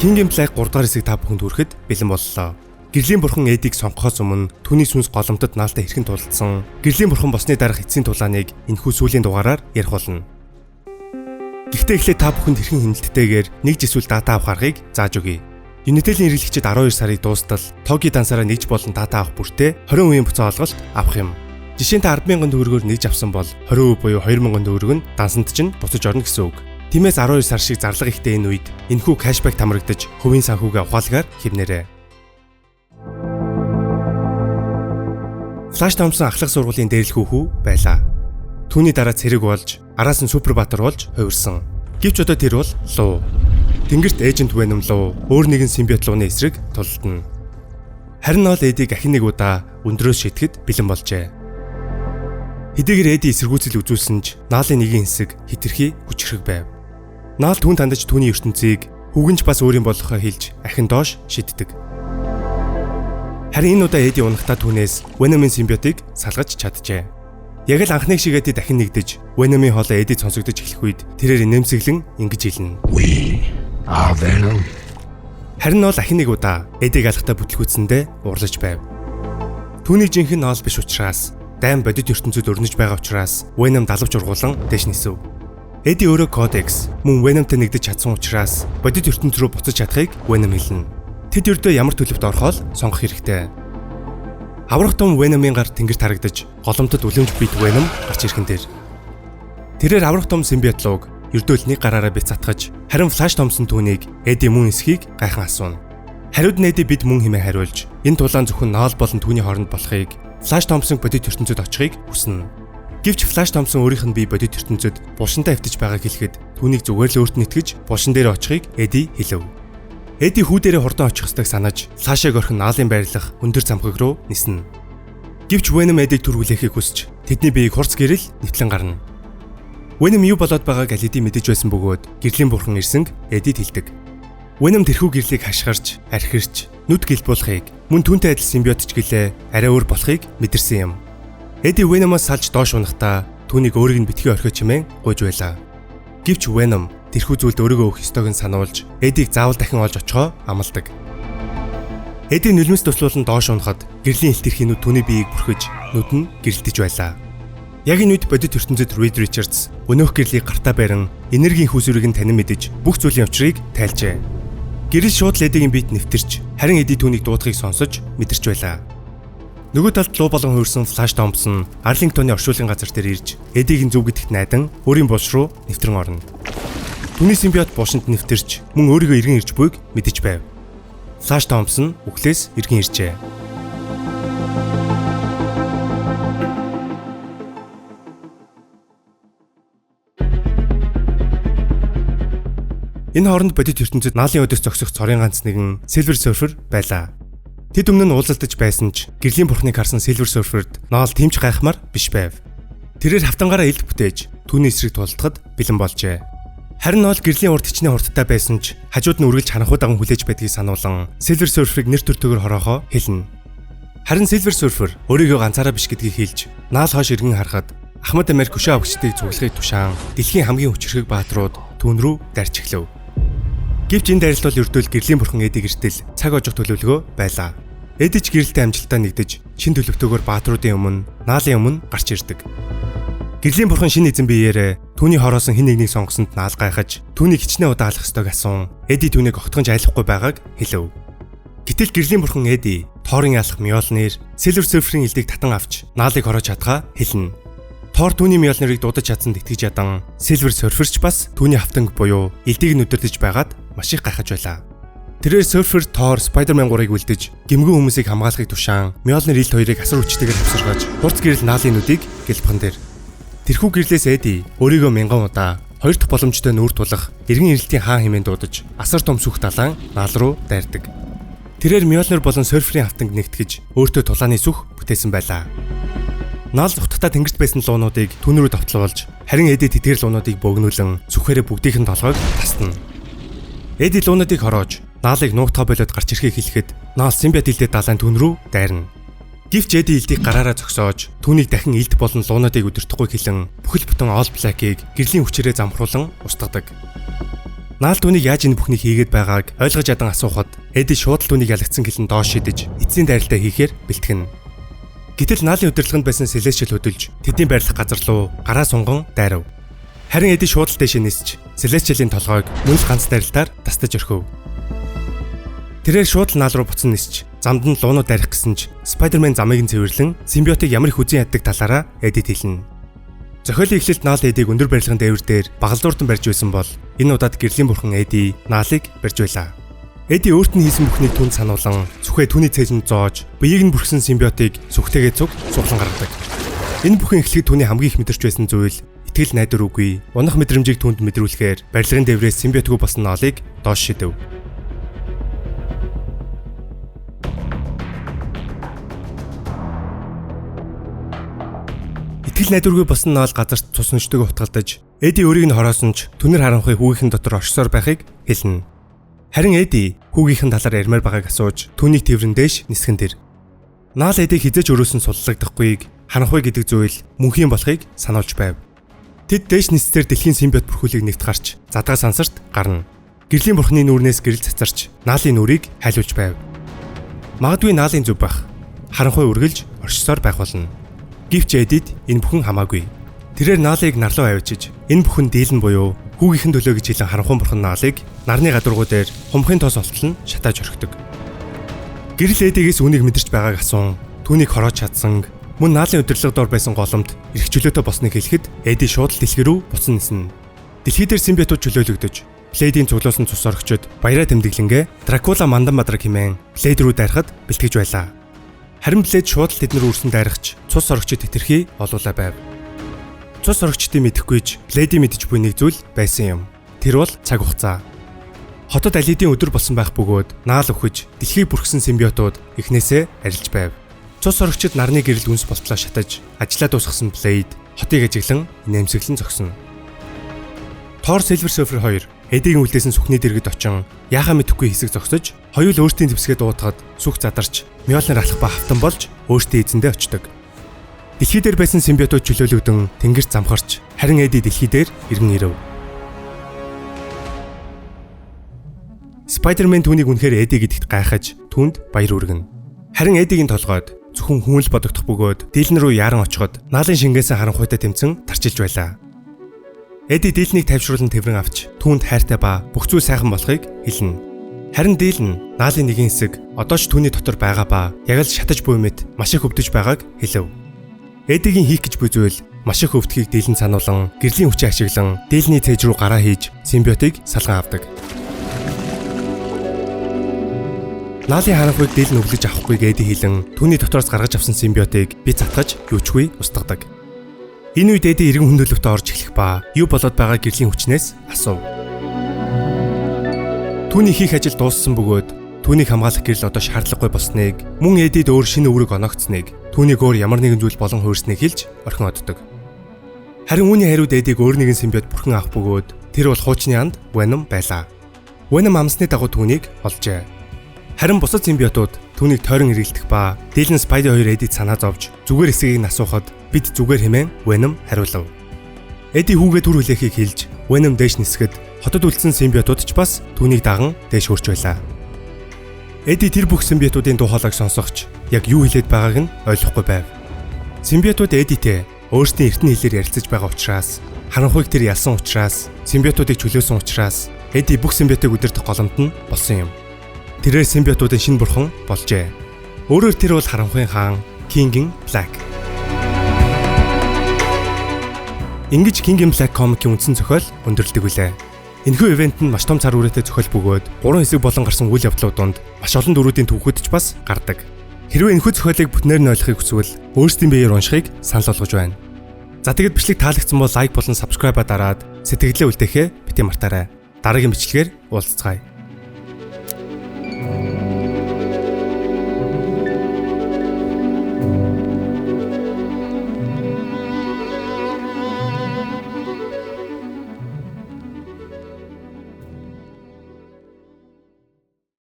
King in Black 3 дугаар хэсэг та бүхэнд хүрэхэд бэлэн боллоо. Гэрлийн бурхан Эдийг сонгохоос өмнө түүний сүнс голомтод Наалтай хэрхэн тулалдсан, гэрлийн бурхан болсны дараах эцсийн тулааныг энэхүү сүүлийн дугаараар ярих болно. Гэхдээ эхлээд та бүхэнд хэрхэн хэмнэлттэйгээр нэгж эсвэл дата авах аргыг зааж өгье. Unitel-ийн хэрэглэгчид 12 сарыг дуустал Тоги дансаараа нэгж болон дата авах бүртээ 20% буцаан олголт авах юм. Жишээ нь та 10,000 төгрөгөөр нэгж авсан бол 20% буюу 2,000 төгрөг нь дансанд чинь буцаж орно гэсэн үг. Тиймээс 12 сар шиг зарлага ихтэй энэ үед энэхүү cashback тамрагдаж хувийн санхүүгээ ухаалгаар хэвнээрэй. Флаш Томсон ахлах сургуулийн дээрлэхүү хүү байлаа. Түүний дараа цэрэг болж, араас нь Супербаатар болж хувирсан. Гэвч одоо тэр бол луу. Тэнгэрт Agent Venom луу өөр нэгэн симбиот лууны эсрэг тулалдана. Харин Ноол Эдийг ахин нэг удаа өндрөөс шидэхэд бэлэн болжээ. Хэдийгээр Эди эсэргүүцэл үзүүлсэн ч Наалын нэгэн хэсэг хэтэрхий хүчирхэг байв. Наал түүнд хандаж түүний ертөнцийг хүүгэн ч бас өөрийн болохоо хэлж ахин доош шиддэг. Харин энэ удаа Эди унахтаа түүнээс Venom-ын симбиотыг салгаж чаджээ. Яг л анхны шиг Эди дахин нэгдэж Venom-ын хоолой Эдид сонсогдож эхлэх үед тэрээр инээмсэглэн ингэж хэлнэ. We are Venom. Харин Ноол ахин нэг удаа Эдиг алхахтаа бүтлгүүцсэндээ уурлаж байв. Түүний жинхэнэ Ноол биш учраас дайн бодит ертөнцид өрнөж байгаа учраас Venom далавч ургуулан дээш нисэв. Эди өөрөө Кодекс мөн Venom-тай нэгдэж чадсан учраас бодит ертөнц рүү буцаж чадахыг Venom хэлнэ. Тэд ердөө ямар төлөвт орохоо л сонгох хэрэгтэй. Аврах том Venom-ын гар тэнгэрт харагдаж голомтод үлэмж бит Venom гарч ирхэн дээр. Тэрээр аврах том симбиот лууг ердөө л нэг гараараа бит затгаж, харин Флаш Томсон түүнийг Эди мөн эсхийг гайхан асууна. Хариуд нь Эди бид мөн хэмээн хариулж, энэ тулаан зөвхөн Ноол болон түүний хооронд болохыг, Флаш Томсон бодит ертөнцид очихыг хүснэ. Гэвч Флаш Томсон өөрийнх нь бие бодит ертөнцид булшинтай хэвтэж байгааг хэлэхэд түүнийг зүгээр л өөрт нь итгэж булшин дээр очихыг Эди хэлэв. Эди хүү дээрээ хурдан очих ёстойг санаж Флашыг орхин Наалын байрлах өндөр замхаг руу ниснэ. Гэвч Venom Эдиг түр хүлээхийг хүсч тэдний биеийг хурц гэрэл нэвтлэн гарна. Venom юу болоод байгааг аль хэдийн мэдэж байсан бөгөөд гэрлийн бурхан ирсэнг Эдид хэлдэг. Venom тэрхүү гэрлийг хашгирч, архирч, нүд гэлбуулахыг, мөн түүнтэй адил симбиот ч гэлээ арай өөр болохыг мэдэрсэн юм. Эди Venom-оос салж доош унахтаа түүнийг өөрийг нь битгий орхио чимээн гуйж байлаа. Гэвч Venom тэрхүү зүйлд өөрийгөө өгөх ёстойг нь сануулж, Эдийг заавал дахин олж очихоо амладаг. Эди нулимс туслуулан доош унахад гэрлийн илт эрхийнүүд түүний биеийг бүрхэж, нүд нь гэрэлтэж байлаа. Яг энэ үед бодит ертөнцид Reed Richards өнөөх гэрлийг гартаа барин энергийн хүүсвэрийг нь танин мэдэж бүх зүйлийн учрыг тайлжээ. Гэрэл шууд л Эдигийн биед нэвтэрч, харин Эди түүнийг дуудахыг сонсож мэдэрч байлаа. Нөгөө талд луу болон хувирсан Флаш Томпсон Арлингтоны оршуулгын газар дээр ирж Эдигийн зөв гэдэгт найдан өөрийн булш руу нэвтрэн орно. Түүний симбиот булшинд нэвтэрч мөн өөрийгөө эргэн ирж буйг мэдэж байв. Флаш Томпсон үхлээс эргэн иржээ. Энэ хооронд бодит ертөнцид Наалын өдөөс зогсох цорын ганц нэгэн Silver Surfer байлаа. Тэд өмнө нь уулзалтаж байсан ч гэрлийн бурхныг харсан Silver Surfer-д Ноол тэмч гайхмаар биш байв. Тэрээр хавтангаараа элд бүтээж түүний эсрэг тулалдахад бэлэн болжээ. Харин Ноол гэрлийн урд хичнээн хурдтай байсан ч хажууд нь үргэлж харанхуй даган хүлээж байдгийг сануулан Silver Surfer-ыг нэр төртөгөр хороохоо хэлнэ. Харин Silver Surfer өөрийгөө ганцаараа биш гэдгийг хэлж Наал хойш эргэн харахад Ахмад Америк хөшөө авагчдыг цуглахыг тушаан дэлхийн хамгийн хүчирхэг баатрууд түүн рүү дайрч эхлэв. Гэвч энэ дайралт бол ердөөл гэрлийн бурхан Эдиг эртэл цаг ожих төлөвлөгөө байлаа. Эди ч гэрэлтэй амжилтаа нэгдэж шин төлөвтөөгөр баатруудын өмнө Наалын өмнө гарч ирдэг. Гэрлийн бурхан шинэ эзэн биеэрээ түүний хороосон хэн нэгнийг сонгосонд Наал гайхаж түүнийг хичнээн удаа алах ёстойг асуун. Эди түүнийг огтхонч айлахгүй байгааг хэлэв. Гэтэл гэрлийн бурхан Эди Торын алах Мьёлнир, Silver Surfer-ийн элдийг татан авч Наалыг хороож чадхаа хэлнэ. Тор түүний Мьёлнирыг дуудаж чадсанд итгэж ядан Silver Surfer ч бас түүний хавтанг буюу элдийг нь удирдах байгаад маш их гайхаж байлаа. Тэрээр Surfer, Thor, Spider-Man 3-ыг үлдэж гэмгэн хүмүүсийг хамгаалахыг тушаан Мьёлнир элд хоёрыг асар хүчтэйгээр хавсаргаж хурц гэрэл Наалын нүдийг гэлбхан дээр. Тэрхүү гэрлээс Эди өөрийгөө мянган удаа хоёр дахь боломжтой нүүр тулах эргэн ирэлтийн хаан хэмээн дуудаж асар том сүх далаан Наал руу дайрдаг. Тэрээр Мьёлнир болон Surfer-ийн хавтанг нэгтгэж өөртөө тулааны сүх бүтээсэн байлаа. Наал зугтахтаа тэнгэрт байсан луунуудыг түүн рүү давтлуулж, харин Эди тэдгээр луунуудыг богинулан сүхээрээ бүгдийнх нь толгойг тасна. Эди луунуудыг хороож, Наалыг нуугдахаа болиод гарч ирэхийг хэлэхэд Наал симбиот элдэд далайн түүн рүү дайрна. Гэвч Эди элдийг гараараа зогсоож, түүнийг дахин элд болон луунуудыг удирдахгүй хэлэн бүхэл бүтэн All Black-ыг гэрлийн хүчээрээ замхруулан устгадаг. Наал түүнийг яаж энэ бүхнийг хийгээд байгааг ойлгож ядан асуухад Эди шууд л түүнийг ялагдсан гэлэн доош шидэж эцсийн дайралтаа хийхээр бэлтгэнэ. Гэтэл Наалын удирдлаганд байсан Celestial хөдөлж тэдний байрлах газар руу гараа сунган дайрав. Харин Эди шууд л дээшээ нисч Celestial-ийн толгойг мөн л ганц дайралтаар тастаж орхив. Тэрээр шууд л Наал руу буцан нисч замд нь луунууд дайрах гэсэн ч Spider-Man замыг нь цэвэрлэн симбиотыг ямар их үзэн яддаг талаараа Эдид хэлнэ. Зохиолын эхлэлд Наал Эдийг өндөр барилгын дээвэр дээр багалдуурдан барьж байсан бол энэ удаад гэрлийн бурхан Эди Наалыг барьж байлаа. Эди өөрт нь хийсэн бүхнийг түнд сануулan сүхээ түүний цээжинд зоож биеийг нь бүрхсэн симбиотыг сүхтэйгээ цуг суглан гаргадаг. Энэ бүхэн эхлэхэд түүний хамгийн их мэдэрч байсан зүйл итгэл найдвар үгүй, унах мэдрэмжийг түүнд мэдрүүлэхээр барилгын дээврээс симбиотгүй болсон Наалыг доош шидэв. Итгэл найдваргүй болсон Наал газарт цус нөжтэйг утгалдаж, Эди өөрийг нь хороосон ч түнэр харанхуй хүүгийнхэн дотор оршсоор байхыг хэлнэ. Харин Эди хүүгийнхэн талаар ярмаар байгааг асууж, түүнийг тэврэн дээш нисгэн тэр. Наал Эдийг хизээж өрөөсөн суллагдахгүйг, харанхуй гэдэг зүйл мөнхийн болохыг сануулж байв. Тэд дээш нисцээр дэлхийн симбиот бүрхүүлийг нэгт гарч, задгаа сансарт гарна. Гэрлийн бурхны нүүрнээс гэрэл цацарч, Наалын нүрийг хайлуулж байв. Магадгүй Наалын зүв бах. Харанхуй үргэлж оршсоор байх болно. Гэвч Эдид энэ бүхэн хамаагүй. Тэрээр Наалыг нар руу авчиж, энэ бүхэн дийлэн буюу хүүгийнхэн төлөө гэж хэлэн харанхуй бурхан Наалыг нарны гадуургуу дээр хумхын тоос олтол нь шатааж орхидог. Гэрэл Эдигээс үүнийг мэдэрч байгааг асуун, түүнийг хороож чадсан мөн Наалын удирдлага дор байсан голомт эрх чөлөөтэй болсныг хэлэхэд Эди шууд л дэлхий рүү буцан ниснэ. Дэлхий дээр симбиотууд чөлөөлөгдөж, Блейдийн цуглуулсан цус орогчид баяраа тэмдэглэнгээ Дракула Мандан Бадраг хэмээн Блейд рүү дайрахад бэлтгэж байлаа. Харин Блейд шууд л тэднэр үрсэн дайрахч цус орогчид хэтэрхий олуулаа байв. Цус орогчдын мэдэхгүйж Блейдийн мэдэж буй нэг зүйл байсан юм. Тэр бол цаг хугацаа. Хотод алидийн өдөр болсон байх бөгөөд наал өхөж дэлхийг бүрхсэн симбиотууд эхнээсээ арилж байв. Цус орогчид нарны гэрэл үнс болтлоо шатаж ажлаа дуусгасан Блейд хотыг ажиглан нэмсэглэн зогсно. Thor Silver Surfer 2 Эдигийн үлдээсэн сүхний дэргэд очин яхаа мэдэхгүй хэсэг зогсож хоёул өөртийн зэвсгээ дуудахад сүх задарч Мьёлнир алах ба хавтан болж өөртөө эзэндээ очдог. Дэлхий дээр байсан симбиотууд чөлөөлөгдөн тэнгэрт замхарч харин Эди дэлхий дээр иргэн ирэв. Spider-Man түүнийг үнэхээр Эди гэдэгт гайхаж түүнд баяр хүргэнэ. Харин Эдигийн толгойд зөвхөн хүн л бодогдох бөгөөд Дилэн рүү яаран очиход наалын шингээсэн харанхуйтай тэмцэн тарчилж байлаа. Эди Дилнийг тайвшруулан тэврэн авч түүнд хайртай ба бүх зүйл сайхан болохыг хэлнэ. Харин Дилэн наалын нэгэн хэсэг одоо ч түүний дотор байгаа ба яг л шатаж буй мэт маш их өвдөж байгааг хэлэв. Эдигийн хийх гэж буй зүйл маш их өвдөхийг Дилэн сануулan гэрлийн хүчээ ашиглан Дилний цээж рүү гараа хийж симбиотыг салган авдаг. Наалын харанхуйг Дилэн өвлөж авахгүйг Эди хэлэн түүний дотроос гаргаж авсан симбиотыг би цатгаж юучгүй устгадаг. Энэ үед Эди иргэн хүндлөлтөд орж эхлэх ба юу болоод байгаа гэрлийн хүчнээс асуув. Түүний хийх ажил дууссан бөгөөд түүнийг хамгаалах гэрэл одоо шаардлагагүй болсныг, мөн Эдид өөр шинэ үүрэг оногцсныг, түүнийг өөр ямар нэгэн зүйл болон хуурсныг хэлж орхин оддог. Харин үүний хариуд Эдиг өөр нэгэн симбиот бүрхэн авах бөгөөд тэр бол хуучны анд Venom байлаа. Venom амсны дагуу түүнийг олжээ. Харин бусад симбиотууд түүнийг тойрон эргэлдэх ба Дилэн Spidey 2 Эдид санаа зовж зүгээр хэсгийг нь асуухад бид зүгээр хэмээн Venom хариулав. Эди хүүгээ түр хүлээхийг хэлж Venom дээш нисгэд хотод үлдсэн симбиотууд ч бас түүнийг даган дээш хөрч байлаа. Эди тэр бүх симбиотуудын дуу хоолойг сонсогч яг юу хэлээд байгааг нь ойлгохгүй байв. Симбиотууд Эдитэй өөрсдийн эртний хэлээр ярилцаж байгаа учраас, харанхуйг тэр ялсан учраас, симбиотуудыг чөлөөсөн учраас Эди бүх симбиотыг удирдах голомт нь болсон юм. Тэрээр симбиотуудын шинэ бурхан болжээ. Өөрөөр тэр бол харанхуйн хаан King in Black. Ингэж King in Black комикийн үндсэн зохиол өндөрлөдөг билээ. Энэхүү ивент нь маш том цар хүрээтэй зохиол бөгөөд 3 хэсэг болон гарсан үйл явдлууд донд маш олон дүрүүдийн түүхүүд ч бас гардаг. Хэрвээ энэхүү зохиолыг бүтнээр нь ойлгохыг хүсвэл өөрсдийн биеэр уншихыг санал болгож байна. За тэгэд бичлэг таалагдсан бол лайк болон subscribe-а дараад сэтгэлдээ үлдээхээ битгий мартаарай. Дараагийн бичлэгээр уулзцгаая.